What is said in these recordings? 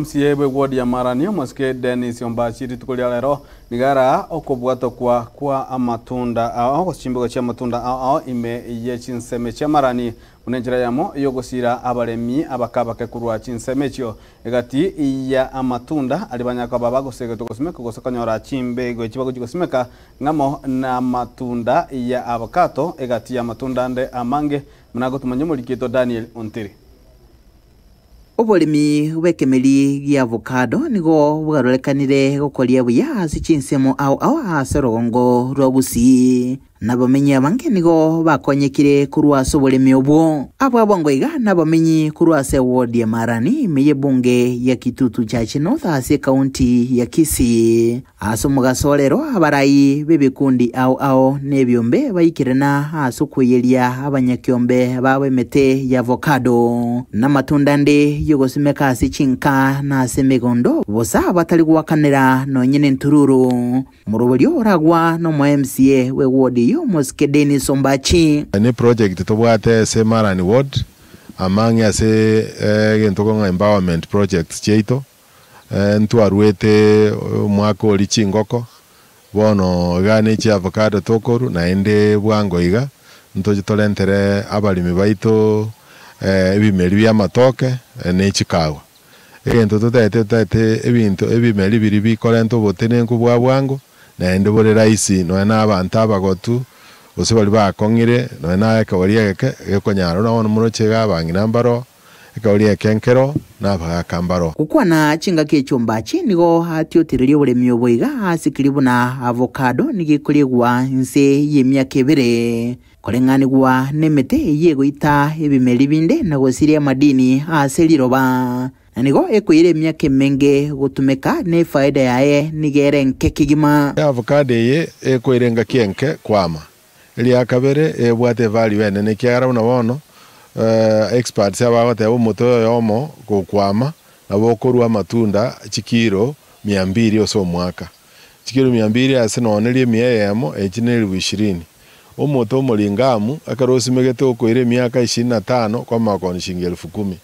MCA bw'eward ya Marani omosike Dennis Ombachi rituko ria rero nigo araa okobwatokwa kwa amatunda ao gose chimbogo chia amatunda ao ao ime ye chinsemo chia Marani buna enchera eyemo yogosira abaremi abake abake korwa chinsemo echio egati ya amatunda aria banyare koba bagosegetwa gosimeka gose konyora chimbego echi bagochia gosimeka ng'amo na amatunda ya avocado egati ya amatunda ande amange buna agotomanya omoriki oito Daniel Ontiri. Oboremi bw'ekemeri gi'avocado nigo bwarorekanire gokoria buya ase chinsemo ao ao ase orogongo rwa Gusii, na abamenyi abange nigo bakonyekire korwa ase oboremi obwo. Abwo abongo iga nabamenyi korwa ase ewodi ya Marani ime y'ebunge ya Kitutu Chache North ase ekaunti ya Kisii. Ase omogaso o rero abarai b'ebikundi ao ao na ebiombe baikirana ase okoiyeria abanyakiombe babo emete y'avocado, na amatunda ande y'ogosimeka ase chinka na ase emegondo, bosa batari goakanera nonye nentururu. Omoroberio oragwa nomo MCA bw'eward eyio omosike Dennis Ombachi. Ne project tobwate ase Marani ward amang'e ase egento kong'a empowerment projects chiaito. Ntwaruete omwaka oria chingoko, bono iga ne chiavocado tokorwa, naende bwango iga ntoche torentere abaremi baito ebimeri bi'amatoke ne chikawa. Egento totaete totaete ebinto ebimeri biria bikorenta obotenenku bwa bwango, naende bore rahisi nonya na abanto abagotu, gose baria bakong'ire, nonya na ekegori egeke gekonyara. Buna bono moroche iga abang'ina mbaro. Ekegori eke nkero, na abagaaka mbaro. Gokwana chingaki ech'ombachi nigo atiotereria oboremi obo iga asikiri buna avocado nigo ekoriegwa inse y'emiaka ebere, koreng'anigwa nemete eyio egoita ebimeri binde na gosiria amadini ase riroba, na nigo ekoira emiaka emenge gotumeka na efaida yaye nigo ere enke kegima. Avocado eye ekoira engaki enke kwama. Eria kabere ebwate evalue enene ekiagera buna bono experts abagoteba omote oyomo gokwama nabo okorua amatunda chikiro mia mbili ase omwaka. Chikiro mia mbili ase nonya neria emia eyemo echi ne elfu ishirini. Omote omoringamu ekero osimegete okoira emiaka ishirini na tano kwamanya kooni shilingi elfu kumi.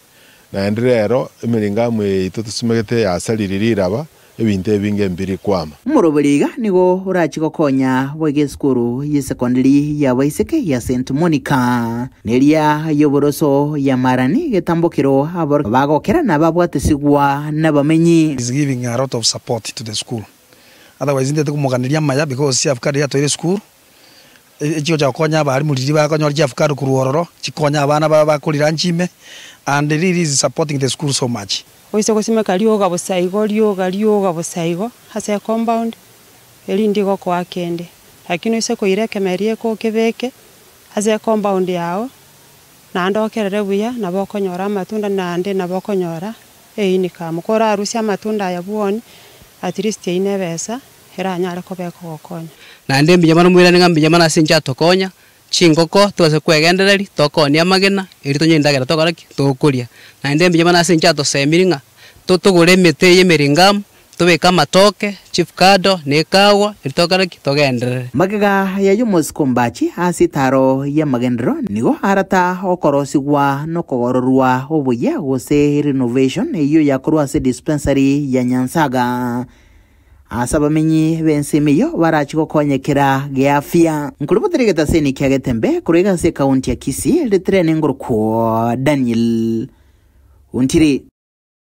Naende rero emeringamu eye yaito tosimegete yasariri riraba, ebinto ebinge mbiri kwama. Omoroberi iga nigo orache gokonya boigo esukuru y'esekondari y'abaiseke ya St Monica, neria y'oboroso ya Marani getambokero aborokigwa bagokera na babwatesigwa nabamenyi. Is giving a lot of support to the school otherwise ntete komoganeria amaya because chiafukari yatoire esukuru Echigocha gokonya abalimu riria bakonyora chiafukari korwa ororo, chikonya abana babo bakorira nchime, and really is supporting the school so much. Oise gosimeka rioga bosa igo, rioga, rioga bosa igo, ase ecompound, erinde igokoa kende. Lakini oise koira ekemeri eke okebeke, ase ecompound yago, naende okerere buya, nabo okonyora amatunda naende nabo okonyora eincome. Korarusie amatunda aya bwoni, at least eyio na ebesa. eranyare koba ekogokonya. Naende mbuya mono moirane ng'a mbuya mono ase inche atokonya, chingoko tobase kwegendereria, tokoonia amagena, erio tonyore endagera tokora ki? Tokoria. Naende mbuya mono ase inche atosemiri ng'a totogore emete eye emeringamu, tobeke amatoke, chifukado, na ekawa, erio tokore ki? Togenderere. Magega y'ayio omosike ombachi ase etaaro y'amagenderero nigo arata okorosigwa nokogororwa oboyia gose renovation eyio yakorwa ase dispensary ya Nyansaga. Ase abamenyi b'ensemo eyio barache gokonyekera geafia. Nkorobotera egetaseni kia Getembe korwa iga ase ekaunti ya Kisii, ritirene ngorokwo Daniel Ontiri.